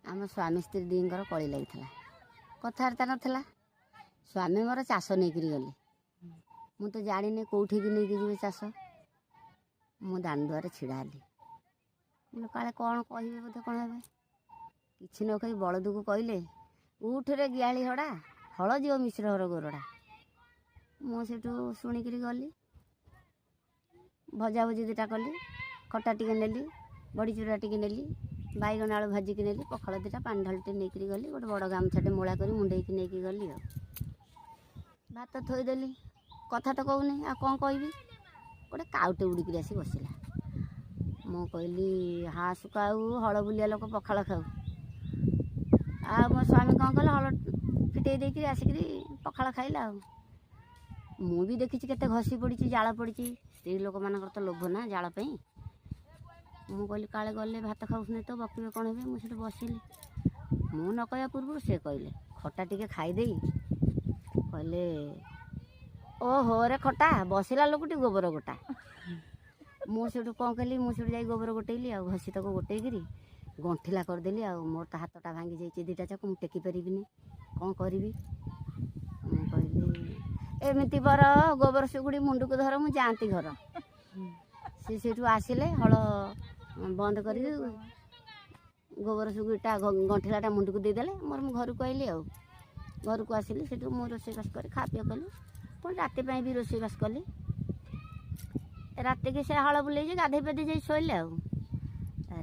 ଆମ ସ୍ୱାମୀ ସ୍ତ୍ରୀ ଦୁଇଙ୍କର କଳି ଲାଗିଥିଲା, କଥାବାର୍ତ୍ତା ନଥିଲା। ସ୍ୱାମୀ ମୋର ଚାଷ ନେଇକିରି ଗଲେ, ମୁଁ ତ ଜାଣିନି କେଉଁଠିକି ନେଇକି ଯିବେ ଚାଷ। ମୁଁ ଦାଣ୍ଡୁଆରେ ଛିଡ଼ା ହେଲି, ମୁଁ କାଳେ କ'ଣ କହିବେ ବୋଧେ, କ'ଣ ହେବେ। କିଛି ନ କହି ବଳଦକୁ କହିଲେ, ଉଠରେ ଗିଆଳି ହଡ଼ା, ହଳ ଯିବ ମିଶ୍ର ଘର ଗୋରଡ଼ା। ମୁଁ ସେଠୁ ଶୁଣିକିରି ଗଲି, ଭଜାଭୁଜି ଦୁଇଟା କଲି, ଖଟା ଟିକେ ନେଲି, ବଡ଼ିଚୁରା ଟିକେ ନେଲି, ବାଇଗଣ ଆଳୁ ଭାଜିକି ନେଲି, ପଖାଳ ଦୁଇଟା, ପାଣି ଢାଳିଟେ ନେଇକିରି ଗଲି, ଗୋଟେ ବଡ଼ ଗାମୁଛାଟେ ମୋଳା କରି ମୁଣ୍ଡେଇକି ନେଇକି ଗଲି। ଆଉ ଭାତ ଥୋଇଦେଲି, କଥା ତ କହୁନି, ଆଉ କ'ଣ କହିବି। ଗୋଟେ କାଉଟେ ଉଡ଼ିକିରି ଆସି ବସିଲା। ମୁଁ କହିଲି, ହାସୁ କାଉ, ହଳ ବୁଲିଆ ଲୋକ ପଖାଳ ଖାଉ। ଆଉ ମୋ ସ୍ୱାମୀ କ'ଣ କଲେ, ହଳ ଫିଟେଇ ଦେଇକିରି ଆସିକିରି ପଖାଳ ଖାଇଲା। ଆଉ ମୁଁ ବି ଦେଖିଛି କେତେ ଘଷି ପଡ଼ିଛି, ଜାଳ ପଡ଼ିଛି। ସ୍ତ୍ରୀ ଲୋକମାନଙ୍କର ତ ଲୋଭ ନା ଜାଳ ପାଇଁ। ମୁଁ କହିଲି, କାଳେ ଗଲେ ଭାତ ଖାଉଛନ୍ତି ତ ବକିବେ କ'ଣ ହେବେ। ମୁଁ ସେଠି ବସିଲି। ମୁଁ ନ କହିବା ପୂର୍ବରୁ ସେ କହିଲେ, ଖଟା ଟିକେ ଖାଇଦେଇ କହିଲେ, ଓହୋ ରେ ଖଟା, ବସିଲା ଲୋକଟି ଗୋବର ଗୋଟା। ମୁଁ ସେଠୁ କ'ଣ କଲି, ମୁଁ ସେଠୁ ଯାଇ ଗୋବର ଗୋଟେଇଲି, ଆଉ ଘଷି ତାକୁ ଗୋଟେଇକିରି ଗଣ୍ଠିଲା କରିଦେଲି। ଆଉ ମୋର ତ ହାତଟା ଭାଙ୍ଗି ଯାଇଛି ଦୁଇଟା ଯାକ, ମୁଁ ଟେକି ପାରିବିନି, କ'ଣ କରିବି? ମୁଁ କହିଲି, ଏମିତି ବର ଗୋବର ସୁଗୁଡ଼ି ମୁଣ୍ଡକୁ ଧର, ମୁଁ ଯାଆନ୍ତି ଘର। ସେ ସେଇଠୁ ଆସିଲେ, ହଳ ବନ୍ଦ କରିକି ଗୋବର ସୁଗୁଡ଼ିଟା ଗଣ୍ଠିଲାଟା ମୁଣ୍ଡକୁ ଦେଇଦେଲେ ମୋର। ମୁଁ ଘରକୁ ଆଇଲି। ଆଉ ଘରକୁ ଆସିଲି, ସେଠୁ ମୁଁ ରୋଷେଇବାସ କରି ଖା ପିଅ କଲି, ପୁଣି ରାତି ପାଇଁ ବି ରୋଷେଇବାସ କଲି। ରାତିକି ସେ ହଳ ବୁଲେଇକି ଗାଧେଇ ପାଧେଇ ଯାଇ ଶୋଇଲେ। ଆଉ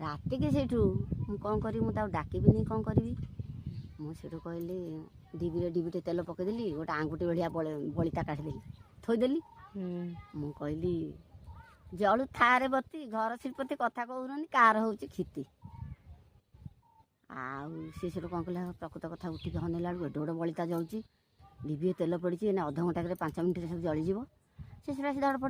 ରାତିକି ସେଇଠୁ ମୁଁ କ'ଣ କରିବି? ମୁଁ ତାକୁ ଡାକିବିନି, କ'ଣ କରିବି? ମୁଁ ସେଇଠୁ କହିଲି, ଡିବିରେ ଡିବିଟେ ତେଲ ପକେଇଦେଲି, ଗୋଟେ ଆଙ୍ଗୁଠି ଭଳିଆ ବଳିତା କାଟିଦେଲି, ଥୋଇଦେଲି। ମୁଁ କହିଲି, ଜଳୁ ଥାରେ ବତି, ଘର ଶ୍ରୀପତି, କଥା କହୁନାହାନ୍ତି, କାହାର ହେଉଛି କ୍ଷତି? ଆଉ ସେ ସେଠୁ କ'ଣ କଲେ, ପ୍ରକୃତ କଥା ଉଠିକି ହନେଇଲା ବେଳକୁ ଏଡ଼େ ବଡ଼ ବଳିତା ଜଳୁଛି, ଡିବିଏ ତେଲ ପଡ଼ିଛି, ଏଇନା ଅଧଘଣ୍ଟାକରେ 5 ମିନିଟ୍ରେ ସବୁ ଜଳିଯିବ। ସେ ସେଟା ସିଧା ପଡ଼େ।